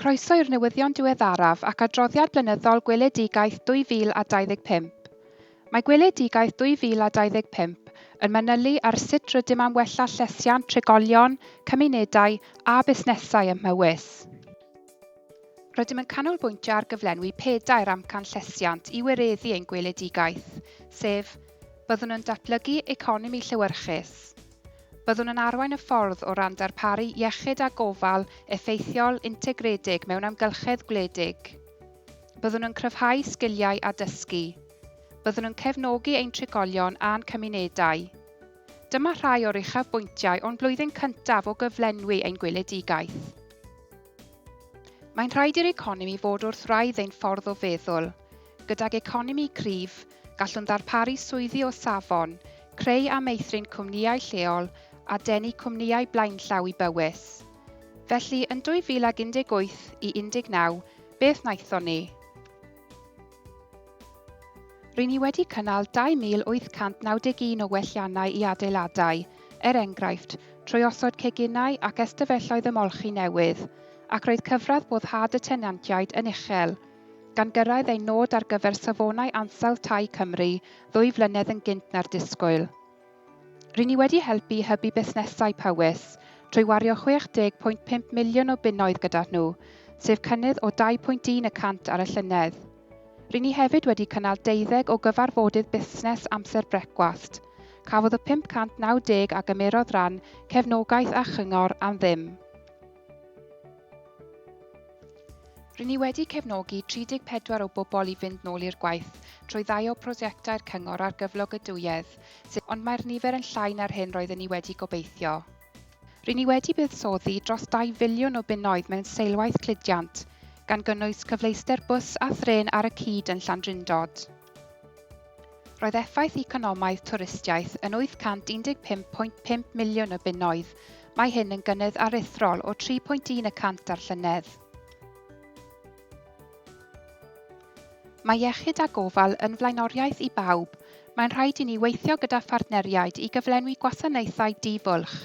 Croeso i'r newyddion diweddaraf ac adroddiad blynyddol Gweledigaeth 2025. Mae Gweledigaeth 2025 yn manylu ar sut rydym am wella llesiant trigolion, cymunedau a busnesau ym Mhowys. Rydym yn canolbwyntio ar gyflenwi pedair amcan llesiant i wireddu ein gweledigaeth, sef, byddwn yn datblygu economi llewyrchus, Byddwn yn arwain y ffordd o ran darparu iechyd a gofal effeithiol integredig mewn amgylchedd gwledig. Byddwn yn cryfhau sgiliau a dysgu. Byddwn yn cefnogi ein trigolion a'n cymunedau. Dyma rhai o'r uchafbwyntiau o'n blwyddyn cyntaf o gyflenwi ein gweledigaeth. Mae'n rhaid i'r economi fod wrth wraidd ein ffordd o feddwl. Gydag economi cryf, gallwn ddarparu swyddi o safon, creu a meithrin cwmnïau lleol a denu cwmnïau blaenllaw i Bowys. Felly, yn 2018 i 19, beth wnaethon ni? Ry'n ni wedi cynnal 2,891 o welliannau i adeiladau, er enghraifft, trwy osod ceginau ac ystafelloedd ymolchi newydd, ac roedd cyfradd boddhad y tenantiaid yn uchel, gan gyrraedd ein nod ar gyfer Safonau Ansawdd Tai Cymru ddwy flynedd yn gynt na'r disgwyl. Ry'n ni wedi helpu i hybu busnesau Powys trwy wario 60.5 miliwn o bunnoedd gyda nhw, sef cynnydd o 2.1 y cant ar y llynedd. Ry'n ni hefyd wedi cynnal deuddeg o gyfarfodydd busnes amser brecwast. Cafodd y 590 a gymerodd ran cefnogaeth a chyngor am ddim. Ry'n ni wedi cefnogi 34 o bobl i fynd nôl i'r gwaith trwy ddau o prosiectau'r cyngor ar gyflogadwyedd, sydd, ond mae'r nifer yn llai na'r hyn roedden ni wedi gobeithio. Ry'n ni wedi buddsoddi dros 2 filiwn o bunnoedd mewn seilwaith cludiant, gan gynnwys cyfleuster bws a thrên ar y cyd yn Llandrindod. Roedd effaith economaidd twristiaeth yn 815.5 miliwn o bunnoedd, mae hyn yn gynnydd aruthrol o 3.1 y cant ar llynedd. Mae iechyd a gofal yn flaenoriaeth i bawb, mae'n rhaid i ni weithio gyda phartneriaid i gyflenwi gwasanaethau di-fwlch.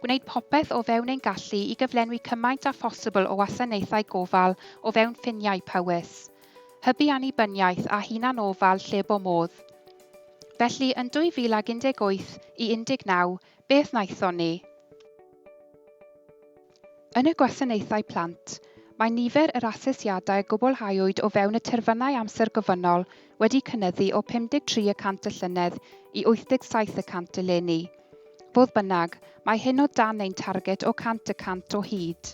Gwneud popeth o fewn ein gallu i gyflenwi cymaint â phosibl o wasanaethau gofal o fewn ffiniau Powys. Hybu annibyniaeth a hunanofal lle bo modd. Felly, yn 2018 i 19, beth wnaethon ni? Yn y gwasanaethau plant, mae nifer yr asesiadau a gwblhawyd o fewn y terfynau amser gofynnol wedi cynyddu o 53 y cant y llynedd i 87 y cant eleni. Fodd bynnag, mae hyn o dan ein targed o 100 y cant o hyd.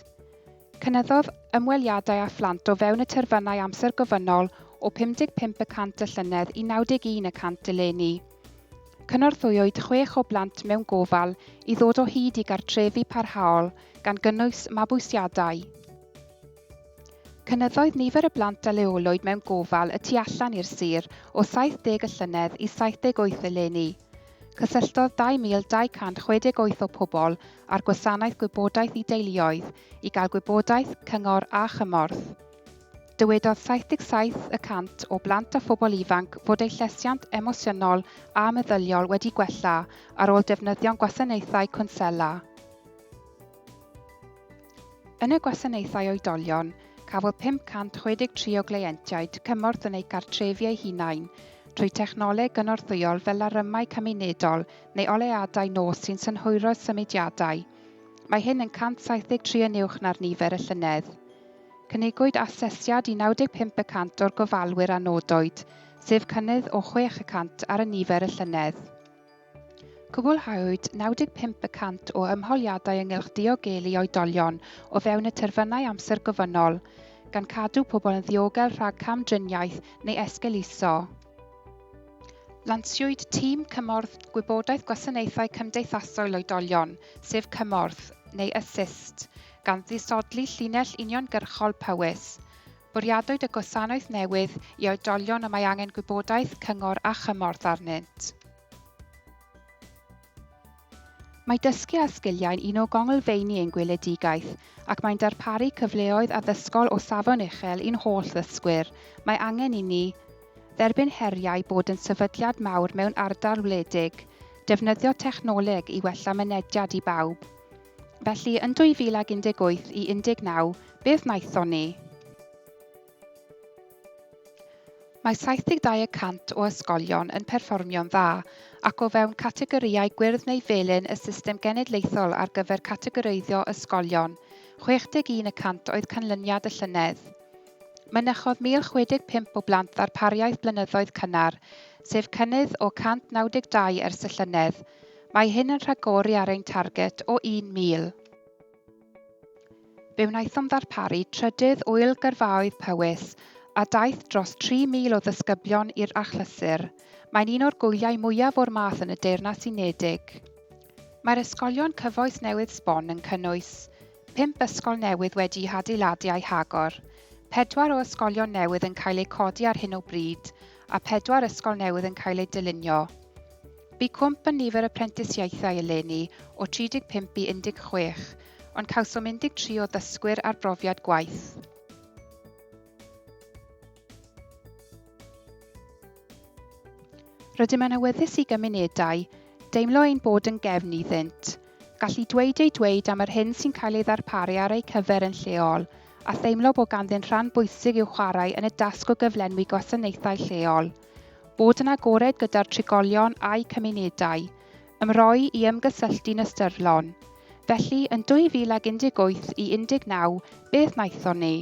Cynyddodd ymweliadau â phlant o fewn y terfynau amser gofynnol o 55 y cant y llynedd i 91 y cant eleni. Cynorthwywyd chwech o blant mewn gofal i ddod o hyd i gartrefi parhaol, gan gynnwys mabwysiadau. Cynyddoedd nifer y blant a leolwyd mewn gofal y tu allan i'r sir o 70 y llynedd i 78 eleni. Cysylltodd 2,268 o pobl â'r Gwasanaeth Gwybodaeth i Deuluoedd i gael gwybodaeth, cyngor a chymorth. Dywedodd 77 y cant o blant a phobl ifanc fod eu llesiant emosiynol a meddyliol wedi gwella ar ôl defnyddio'n gwasanaethau cwnsela. Yn y gwasanaethau oedolion, cafodd 563 o gleientiaid cymorth yn eu cartrefi eu hunain trwy technoleg gynorthwyol fel larymau cymunedol neu oleuadau nos sy'n synhwyro symudiadau. Mae hyn yn 173 yn uwch na'r nifer y llynedd. Cynigwyd asesiad i 95 y cant o'r gofalwyr a nodwyd, sef cynnydd o 6 y cant ar y nifer y llynedd. Cwblhawyd 95 y cant o ymholiadau ynghylch diogelu oedolion o fewn y terfynau amser gofynnol, gan cadw pobl yn ddiogel rhag cam-driniaeth neu esgeuluso. Lansiwyd Tîm Cymorth Gwybodaeth Gwasanaethau Cymdeithasol Oedolion, sef Cymorth, neu Assist, gan ddisodli llinell uniongyrchol Powys. Bwriadwyd y gwasanaeth newydd i oedolion y mae angen gwybodaeth, cyngor a chymorth arnynt. Mae dysgu a sgiliau'n un o gonglfeini ein gweledigaeth ac mae'n darparu cyfleoedd addysgol o safon uchel i'n holl ddysgwyr. Mae angen i ni dderbyn heriau bod yn sefydliad mawr mewn ardal wledig, defnyddio technoleg i wella mynediad i bawb. Felly, yn 2018 i 19, Beth wnaethon ni? Mae 72 y cant o ysgolion yn perfformio'n dda ac o fewn categorïau gwyrdd neu felyn y system genedlaethol ar gyfer categoreiddio ysgolion, 61 y cant oedd canlyniad y llynedd. Mynychodd 1,065 o blant ddarpariaeth blynyddoedd cynnar, sef cynnydd o 192 ers y llynedd. Mae hyn yn rhagori ar ein targed o 1,000. Fe wnaethom ddarparu trydydd Ŵyl Gyrfaoedd Powys a daeth dros 3,000 o ddisgyblion i'r achlysur. Mae'n un o'r gwyliau mwyaf o'r math yn y Deyrnas Unedig. Mae'r ysgolion cyfoes newydd sbon yn cynnwys, pump ysgol newydd wedi'u hadeiladu a'u hagor, pedwar o ysgolion newydd yn cael eu codi ar hyn o bryd, a phedwar ysgol newydd yn cael eu dylunio. Bu cwymp yn nifer y prentisiaethau eleni o 35 i 16, ond cawsom 13 o ddysgwyr ar brofiad gwaith. Rydym yn awyddus i gymunedau deimlo ein bod yn gefn iddynt, gallu dweud eu dweud am yr hyn sy'n cael ei ddarparu ar eu cyfer yn lleol, a theimlo bod ganddynt rhan bwysig i'w chwarae yn y dasg o gyflenwi gwasanaethau lleol. Bod yn agored gyda'r trigolion a'u cymunedau. Ymroi i ymgysylltu'n ystyrlon. Felly, yn 2018 i 19, beth wnaethon ni?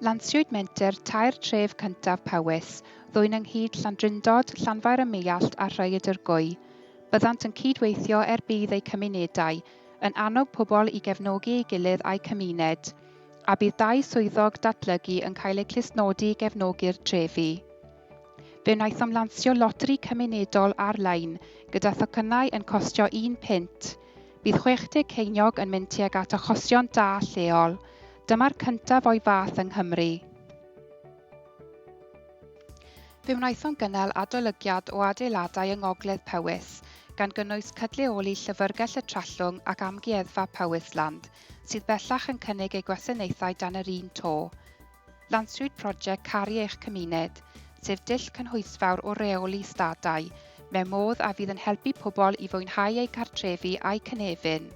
Lansiwyd menter tair tref cyntaf Powys, ddwyn ynghyd Llandrindod, Llanfair-ym-Muallt a Rhaeadr Gwy. Byddant yn cyd-weithio er budd eu cymunedau, yn annog pobl i gefnogi ei gilydd a'u cymuned. a bydd dau swyddog datblygu yn cael eu clustnodi i gefnogi'r trefi. Fe wnaethom lansio loteri cymunedol ar-lein gyda thocynnau yn costio un punt. Bydd 60 ceiniog yn mynd tuag at achosion da lleol. Dyma'r cyntaf o'i fath yng Nghymru. Fe wnaethom gynnal adolygiad o adeiladau yng Ngogledd Powys, gan gynnwys cydleoli Llyfrgell y Trallwng ac Amgueddfa Powysland, sydd bellach yn cynnig ei gwasanaethau dan yr un to. Lansiwyd prosiect Caru Eich Cymuned, sef dull cynhwysfawr o reoli stadau, mewn modd a fydd yn helpu pobl i fwynhau eu cartrefi a'u cynefin.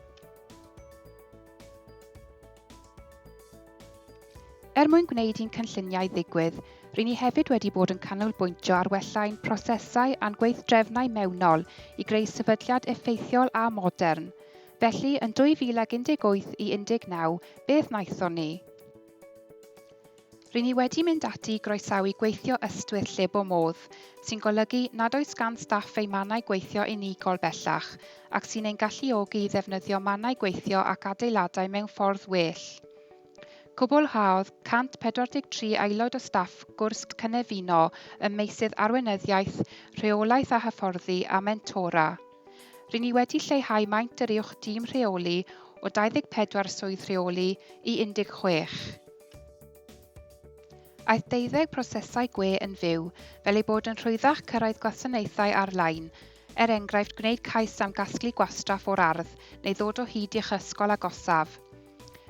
Er mwyn gwneud i'n cynlluniau ddigwydd, ry'n ni hefyd wedi bod yn canolbwyntio ar wella ein prosesau a'n gweithdrefnau mewnol i greu sefydliad effeithiol a modern. Felly, yn 2018 i 19, beth wnaethon ni? Ry'n ni wedi mynd ati i groesawu gweithio ystwyth lle bo modd, sy'n golygu nad oes gan staff eu mannau gweithio unigol bellach ac sy'n ein galluogi i ddefnyddio mannau gweithio ac adeiladau mewn ffordd well. Cwblhaodd 143 aelod o staff gwrs cynefino ym meysydd arweinyddiaeth, rheolaeth a hyfforddi a mentora. Ry'n ni wedi lleihau maint yr uwch dîm rheoli o 24 swydd rheoli i 16. Aeth deuddeg prosesau gwe yn fyw fel ei bod yn rhwyddach cyrraedd gwasanaethau ar-lein, er enghraifft gwneud cais am gasglu gwastraff o'r ardd neu ddod o hyd i'ch ysgol agosaf.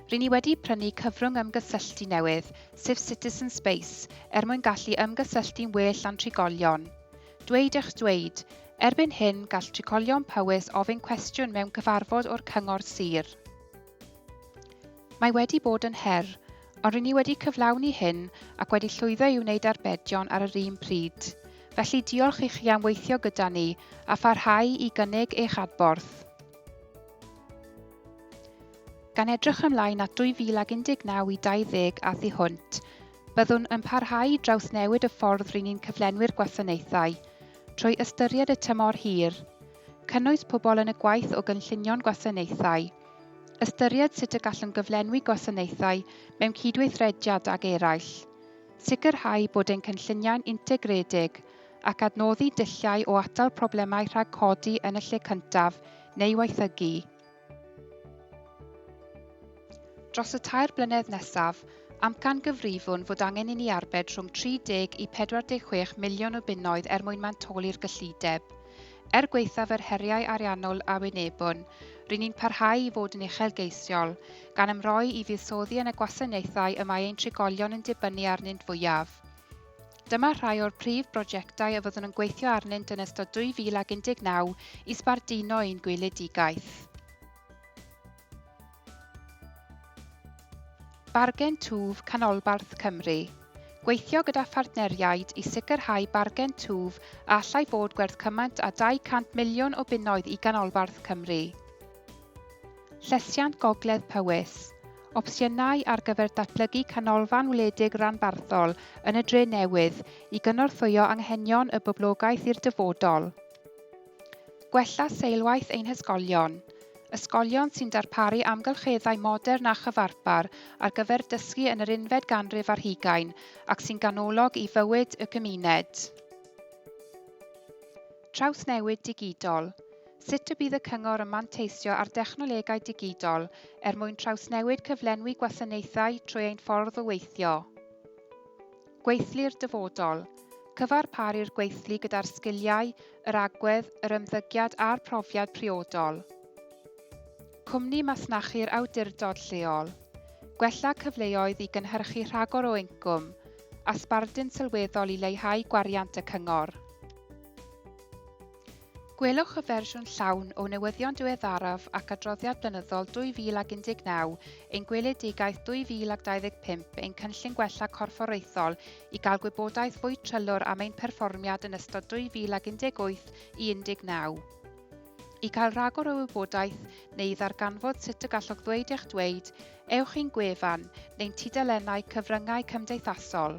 Ry'n ni wedi prynu cyfrwng ymgysylltu newydd, sef Citizen Space, er mwyn gallu ymgysylltu'n well â'n trigolion. Dweud eich dweud, Erbyn hyn, gall trigolion Powys ofyn cwestiwn mewn cyfarfod o'r Cyngor Sir. Mae wedi bod yn her, ond ry'n ni wedi cyflawni hyn ac wedi llwyddo i wneud arbedion ar yr un pryd. Felly diolch i chi am weithio gyda ni a pharhau i gynnig eich adborth. Gan edrych ymlaen at 2019 i 20 a thu hwnt, byddwn yn parhau i drawsnewid y ffordd ry'n ni'n cyflenwi'r gwasanaethau, trwy ystyried y tymor hir, cynnwys pobl yn y gwaith o gynllunio'n gwasanaethau, ystyried sut y gallwn gyflenwi gwasanaethau mewn cydweithrediad ag eraill, sicrhau bod ein cynlluniau'n integredig ac adnoddi dulliau o atal problemau rhag codi yn y lle cyntaf neu waethygu. Dros y tair blynedd nesaf, amcangyfrifwn fod angen i ni arbed rhwng 30 i 46 miliwn o bunnoedd er mwyn mantoli'r gyllideb. Er gwaethaf yr heriau ariannol a wynebwn, ry'n ni'n parhau i fod yn uchelgeisiol, gan ymroi i fuddsoddi yn y gwasanaethau y mae ein trigolion yn dibynnu arnynt fwyaf. Dyma rhai o'r prif brosiectau y fyddwn yn gweithio arnynt yn ystod 2019 i sbarduno ein gweledigaeth. Bargen Twf Canolbarth Cymru. Gweithio gyda phartneriaid i sicrhau bargen twf a allai fod gwerth cymaint â 200 miliwn o bunnoedd i Ganolbarth Cymru. Llesiant Gogledd Powys. Opsiynau ar gyfer datblygu canolfan wledig ranbarthol yn y Dre Newydd i gynorthwyo anghenion y boblogaeth i'r dyfodol. Gwella seilwaith ein hysgolion. Ysgolion sy'n darparu amgylcheddau modern a chyfarpar ar gyfer dysgu yn yr unfed ganrif ar hugain ac sy'n ganolog i fywyd y gymuned. Trawsnewid digidol. Sut y bydd y Cyngor yn manteisio ar dechnolegau digidol er mwyn trawsnewid cyflenwi gwasanaethau trwy ein ffordd o weithio? Gweithlu'r dyfodol. Cyfarparu'r gweithlu gyda'r sgiliau, yr agwedd, yr ymddygiad a'r profiad priodol. Cwmni masnachu'r awdurdod lleol. Gwella cyfleoedd i gynhyrchu rhagor o incwm, a sbardun sylweddol i leihau gwariant y cyngor. Gwelwch y fersiwn llawn o newyddion diweddaraf ac adroddiad blynyddol 2019, ein gweledigaeth 2025, ein cynllun gwella corfforaethol i gael gwybodaeth fwy trylwr am ein perfformiad yn ystod 2018 i 19. I gael rhagor o wybodaeth neu i ddarganfod sut y gallwch ddweud eich dweud, ewch i'n gwefan neu'n tudalennau cyfryngau cymdeithasol.